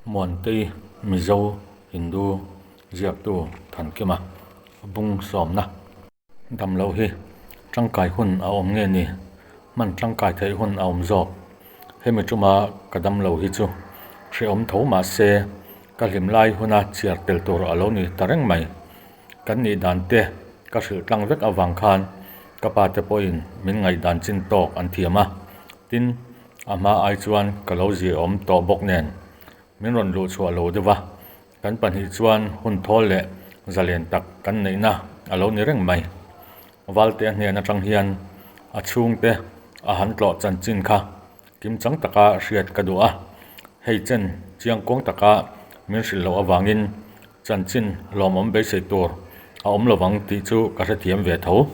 Muantei Mizo Hindu ziaktu Thankima bung sawmna. Dam loh hi tangkai hun a awm nge ni? Hman tangkai theih hun a awm zawk. Hemi tuma ka dam lo hi chu hrehawm tho mah se ka hlim lai huna chhiar tel tur a lo ni ta reng mai. Kan nih dan te ka hrilh tlang vek avang khan ka pa te pawhin min ngaihdan chin tawk an thiam a, tin a hma ai chuan ka lo ziaawm tawh bawk nen min rawn luh chhuah lo deuh a, kan pahnih chuan hun thawl leh zalen tak kan neihna a lo ni reng mai. Valte a hnen atang hian a chhungte a han tlawh chanchin kha Kimchang taka hriat ka duh a, hei chen chiang kuang taka min hrilh loh avangin chanchin lawmawm beisei tur a awm lovang tih chu ka hrethiam ve tho.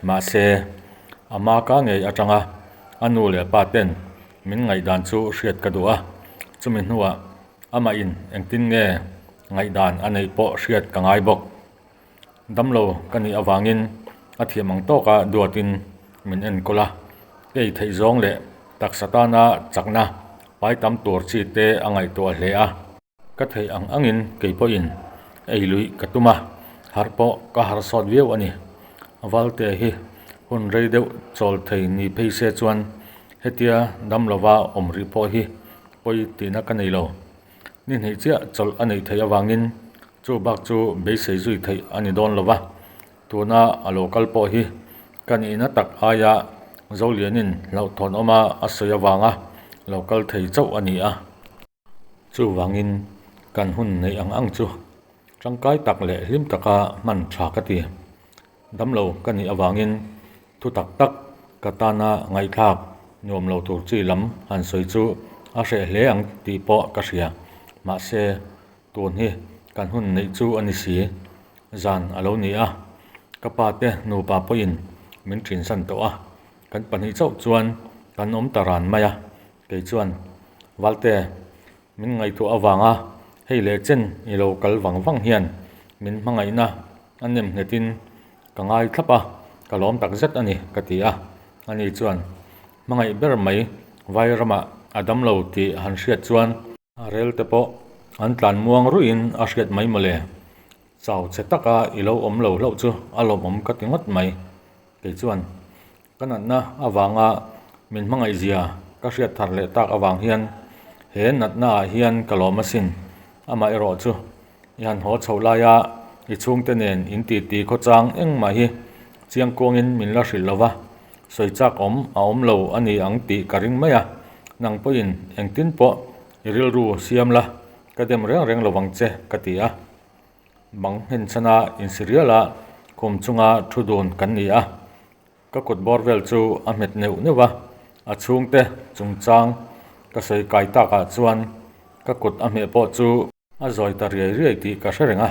Mahse, a ma ka ngei atanga a nu leh pa ten min ngaihdan chu hriat ka duh a, chumi hnuah amah in engtin nge ngaihdan a neih pawh hriat ka ngai bawk. Damlo ka nih avangin a thiam ang tawka duatin min enkawl a, kei theih zawng leh taksa tana chakna pai tam tur chi te a ngaihtuah hle a. Ka theih ang angin kei pawhin ei luih ka tum a, harh pawh ka harh sawt viau a ni. Valte hi hun rei deuh chawl thei ni phei se chuan hetia damlova awm rih pawh hi pawi tihna ka nei lo. Ni hnih chiah chawlh a neih theih avangin chu bak chu beisei zui theih a ni dawn lo va, tuna a lo kal pawh hi ka nihna tak aia Zolianin hlauhthawn awma a sawi avanga lo kal thei chauh a ni a. Chuvangin kan hun neih ang ang chu tangkai tak leh hlim taka hman tha ka ti. Damlo ka nih avangin thu tak tak ka tana ngaihthlak nuam lo tur chi lam han sawi chu a hreh hle ang tih pawh ka hria. Mahse, tun hi kan hun neih chu a ni si. Zan a lo ni a, ka pa te nupa pawhin min ṭinsan tawh a, kan pahnih chauh chuan kan awm ta ran mai a, kei chuan Valte Min ngaihtuah avanga hei leh chen i lo kal vang vang hian min hmangaihna a nem nghetin ka ngai thlap a, ka lawm tak zet a ni, ka ti a. Ani chuan, Hmangaih ber mai vai ramah a dam lo tih han hriat chuan a rel te pawh an tlan muang ruihin a hriat mai mawle. Chau che taka i lo awm lo hlauh chu a lawmawm ka ti ngawt mai. Kei chuan, Ka natna avanga min hmangaihzia ka hriat thar leh tak avang hian he natna ah hian ka lawm asin. Amah erawh chu i han haw chho laia i chhungte nen in titi khawchang engmah hi chiang kuangin min la hrilh lo va, sawi chak awm a awm lo a ni ang tih ka ring mai a. Nang pawhin engtin pawh i rilru siam la, ka dem reng reng lovang che ka ti a. Bang nghenchhana insiriala khum chunga thu dun kan ni a, ka kut bawr vel chu a hmet neuh neuh a, a chhungte chungchang ka sawi kai takah chuan ka kut a hmeh pawh chu a zawi ta riai riai tih ka hre reng a,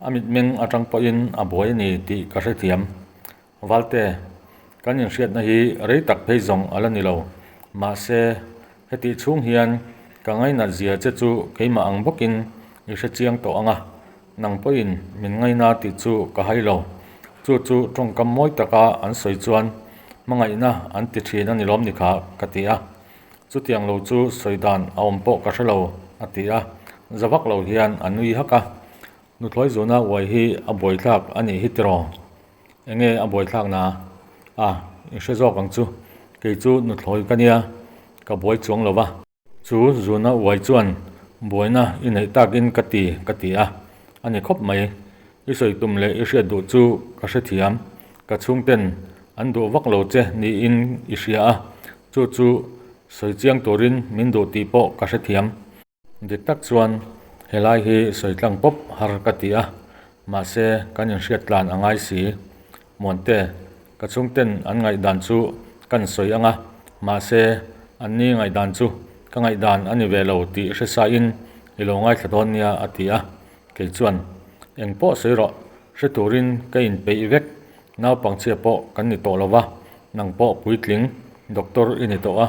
a mitmeng atang pawhin a buai a ni tih ka hrethiam. Valte, kan inhriatna hi rei tak phei zawng a la ni lo. Mahse, hetih chhung hian ka ngainat zia che chu keimah ang bawkin i hre chiang tawh ang a, nang pawhin min ngaina tih chu ka hai lo. Chu chu tawngkam mawi taka an sawi chuan hmangaihna an ti thin a ni lawm ni kha, ka ti a. Chutiang lo chu sawi dan a awm pawh ka hre lo, a ti a. Za vak lo hian a nui hak a. Nuthlawi zuna uai hi a buaithlak a nih hi tiraw? Enge a buaithlak na? A, i hre zawk ang chu. Kei chu nuthlawi ka nia, ka buai chuang lo va. Chu zuna uai chuan buaina i neih takin ka ti, ka ti a. A ni khawp mai. I sawi tum leh i hriat duh chu ka hrethiam. Ka chhungten an duh vak lo che niin i hria a, chu chu sawi chiang turin min duh tih pawh ka hrethiam. Dik tak chuan helai hi sawi tlang pawp har ka ti a, mahse kan inhriat tlan a ngai si. Muante, ka chhungten an ngaihdan chu kan sawi ang a, mahse anni ngaihdan chu ka ngaihdan a ni ve lo tih hre sain i lo ngaithla dawn nia a ti a. Kei chuan, Eng pawh sawi rawh, hre turin ka inpeih vek, naupangchhia pawh kan ni tawh lo va, nang pawh puitling doctor i ni tawh a,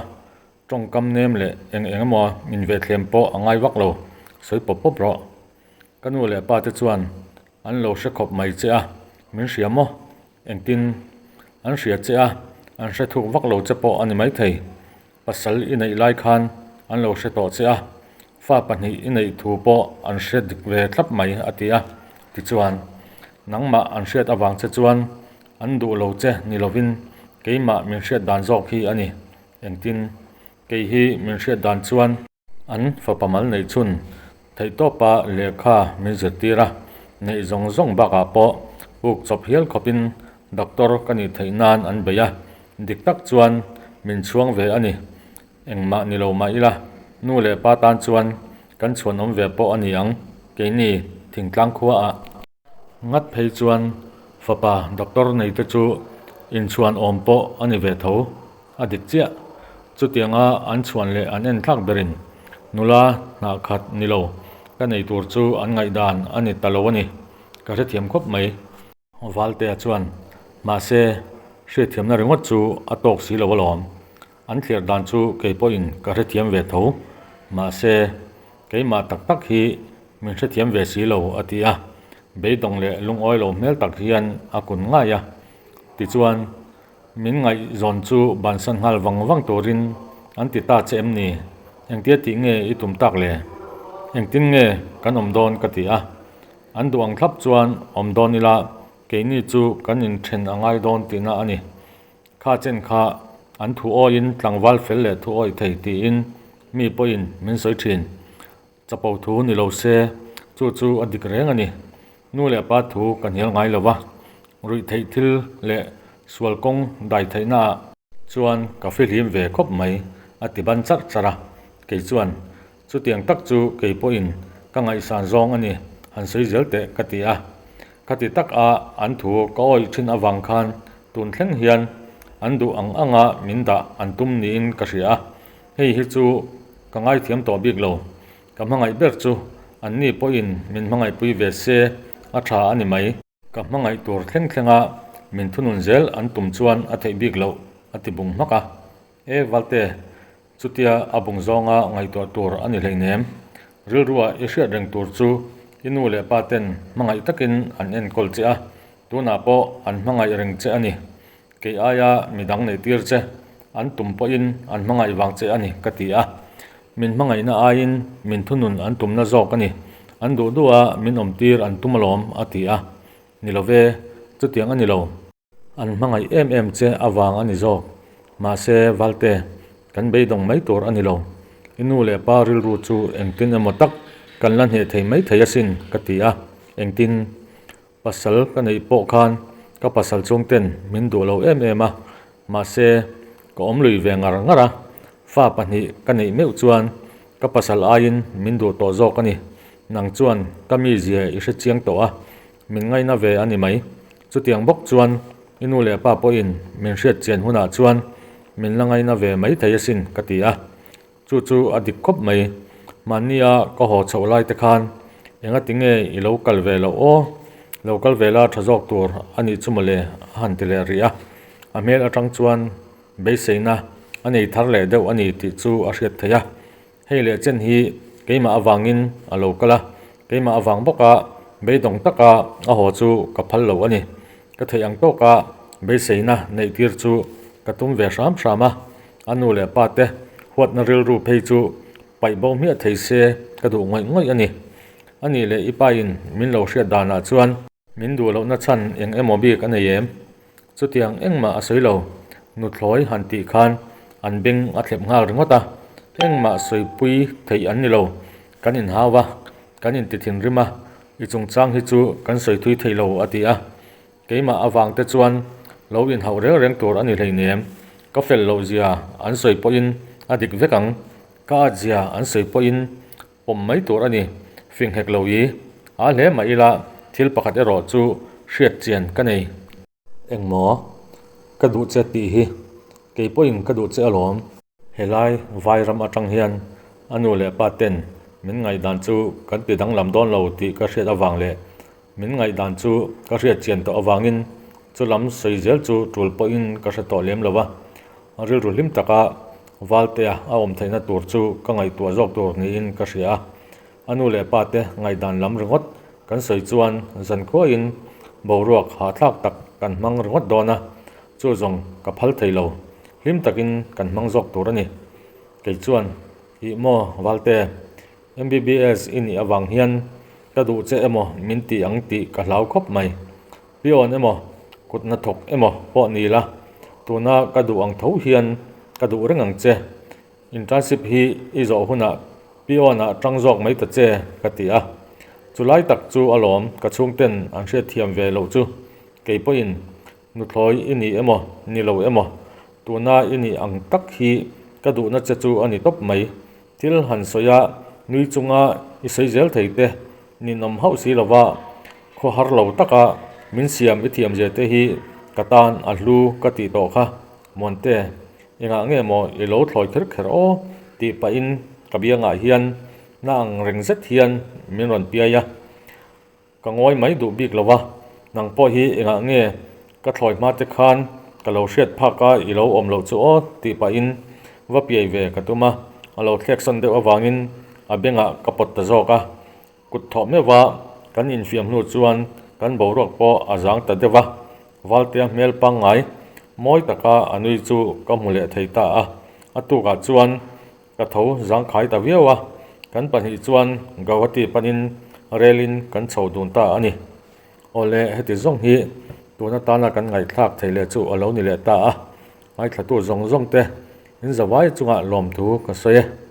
Tawngkam nem leh eng eng emaw min ve thlem pawh a ngai vak lo, sawi pawp pawp rawh. Ka nu leh pa te chuan an lo hre khawp mai che a, min hria maw? Engtin? An hria che a, an hre thuk vak lo che pawh a ni maithei. Pasal i neih lai khan an lo hre tawh che a, Fa pahnih i neih thu pawh an hre dik ve thlap mai, a ti a. Tichuan, nangmah an hriat avang che chuan an duh lo che ni lovin keimah min hriat dan zawk hi a ni. Engtin? Kei hi min hriat dan chuan. An fapa mal neih chhun theihtawpa lehkha min zirtir a, neih zawng zawng bakah pawh puk chawp hial khawpin doctor ka nih theih nan an bei a, dik tak chuan min chhuang ve a ni. Engmah ni lo mah ila, nu leh pa tan chuan kan chhuanawm ve pawh a ni ang, keini thingtlang khuaah. Ngat phei chuan fapa doctor nei te chu inchhuan awm pawh a ni ve tho, a dik chiah. Chutianga an chhuan leh an en thlak berin nula hnah khat ni lo ka nei tur chu an ngaihdan a ni ta lo a ni, ka hrethiam khawp mai. Valtea chuan, Mahse, hriatthiamna ringawt chu a tawk si lo alawm. An thliar dan chu kei pawhin ka hrethiam ve tho. Mahse, keimah tak tak hi min hrethiam ve si lo, a ti a. Beidawng leh lungawi lo hmel tak hian a kun ngai a. Tichuan, min ngaihzawn chu bansan nghal vang vang turin an ti ta che em ni? Engtia tih nge i tum tak le? Engtin nge kan awm dawn ka ti a. An duh ang thlap chuan awm dawn ila keini chu kan inthen a ngai dawn tihna a ni. Kha chen kha an thu awiin tlangval fel leh thu awih thei tiin mi pawhin min sawi thin. Chapo thu ni lo se chu chu a dik reng a ni. Nu leh pa thu ka hnial ngai lo va, ruih theih thil leh sual kawng dai theihnaah chuan ka fihlim ve khawp mai a ti ban charh charh a, kei chuan Chutiang tak chu kei pawhin ka ngaihsan zawng a ni, han sawi zel teh ka ti a. Khati tak a an thu ka awih thin avang khan tun thleng hian an duh ang anga min dah an tum niin ka hria a, hei hi chu ka ngaithiam tawh bik lo. Ka hmangaih ber chu anni pawhin min hmangaihpui ve se a tha a ni mai. Ka hmangaih tur thleng thlenga min thunun zel an tum chuan a theih bik loh a ti bung hmak a. E Valte, chutia a bung zawnga ngaihtuah tur a ni hleinem. Rilrua i hriat reng tur chu i nu leh pa ten hmangaih takin an enkawl che a, tunah pawh an hmangaih reng che a ni. Kei aia midang neihtir che an tum pawhin an hmangaih vang che a ni ka ti a. Min hmangaihna aiin min thunun an tumna zawk a ni. An duh duh a min awmtir an tum alawm a ti a. Ni lo ve, chutiang a ni lo. An hmangaih em em che avang a ni zawk. Mahse, Valte, kan beidawng mai tur a ni lo. I nu leh pa rilru chu engtin emaw tak kan la hneh thei mai thei asin ka ti a. Engtin? Pasal ka neih pawh khan ka pasal chhungten min duh lo em em a, mahse ka awm lui ve ngar ngar a, fa pahnih ka neih meuh chuan ka pasal aiin min duh tawh zawk a ni. Nang chuan ka mizia i hre chiang tawh a, min ngaina ve a ni mai. Chutiang bawk chuan i nu leh pa pawhin min hriat chian hunah chuan min la ngaina ve mai thei asin ka ti a. Chu chu a dik khawp mai. Mahnia ka haw chhoh lai te khan engati nge i lo kal ve loh aw? Lo kal ve la tha zawk tur a nih chu mawle a han ti leh rih a. A hmel atang chuan beiseina a nei thar leh deuh a ni tih chu a hriat theih a. Hei leh chen hi keimah avangin a lo kal a, keimah avang bawka beidawng taka a haw chu ka phal lo a ni. Ka theih ang tawka beiseina neih tir chu ka tum ve hram hram a. A nu leh pa te huatna rilru phei chu paih bo hmiah thei se ka duh ngawih ngawih a ni. A nih leh i pain min lo hriat danah chuan min duh lohna chhan eng emaw bik a nei em? Chutiang engmah a sawi lo. Nuthlawi han tih khan an beng a thlep nghal ringawt a, engmah sawipui theih an ni lo. Kan inhau a, kan inti thinrim a, i chungchang hi chu kan sawi thui thei lo a ti a. Keimah avang te chuan lo inhauh reng reng tur a ni hleinem. Ka fel loh zia an sawi pawhin a dik vek ang. Ka at zia an sawi pawhin pawm mai tur a ni. Fing hek lo i a hle mah ila thil pakhat erawh chu hriat chian ka nei. Engmaw? Ka duh che tih hi kei pawhin ka duh che alawm. Helai vai ram atang hian a nu leh pa ten min ngaihdan chu kan ti danglam dawn lo tih ka hriat avang leh min ngaihdan chu ka hriat chian tawh avangin chu lam sawi zel chu tul pawhin ka hre tawh lem lo va. Rilru hlim taka Valtea a awm theihna tur chu ka ngaihtuah zawk tur niin ka hria a. A nu leh pa te ngaihdan lam ringawt kan sawi chuan zankhuain boruak hahthlak tak kan hmang ringawt dawn a, chu zawng ka phal thei lo. Hlim takin kan hmang zawk tur a ni. Kei chuan, Ih maw Valte? MBBS i nih avang hian ka duh che emaw min ti ang tih ka hlau khawp mai. Pion emaw, kut hnathawk emaw pawh ni la, tuna ka duh ang tho hian ka duh reng ang che. Internship hi i zawh hunah Pion-ah tang zawk mai ta che, ka ti a. Chu lai tak chu alawm ka chhungten an hriatthiam ve loh chu. Kei pawhin Nuthlawi i ni emaw, ni lo emaw, tuna i nih ang tak hi ka duhna che chu a ni tawp mai. Thil han sawi a, nui chunga i sawi zel thei te, ninawm hauh si lova khaw har lo taka min siam i thiam zia te hi ka tan a hlu ka tih tawh kha. Muante, engah nge maw i lo thlawi kher kher aw tih pahin ka biangah hian na ang reng zet hian min rawn piai a. Ka ngawi mai duh bik lo a, nang pawh hi engah nge ka thlawi hma te khan ka lo hriat phak a i lo awm loh chu aw tih pahin va piai ve ka tum a, a lo thlek sawn deuh avangin a bengah ka pawt ta zawk a, kut thawh meuh a kan infiam hnu chuan kan boruak pawh a zang ta deuh a, Valtea hmel pangngai mawi taka a nui chu ka hmu leh thei ta a, a tukah chuan Ka tho zangkhai ta viau a, kan pahnih chuan Gauhati panin relin kan chho dun ta a ni. Awle, heti zawng hi tun atana kan ngaihthlak thei leh chu a lo ni leh ta a, ngaithlatu zawng zawng te in zavai chungah lawmthu ka sawi e.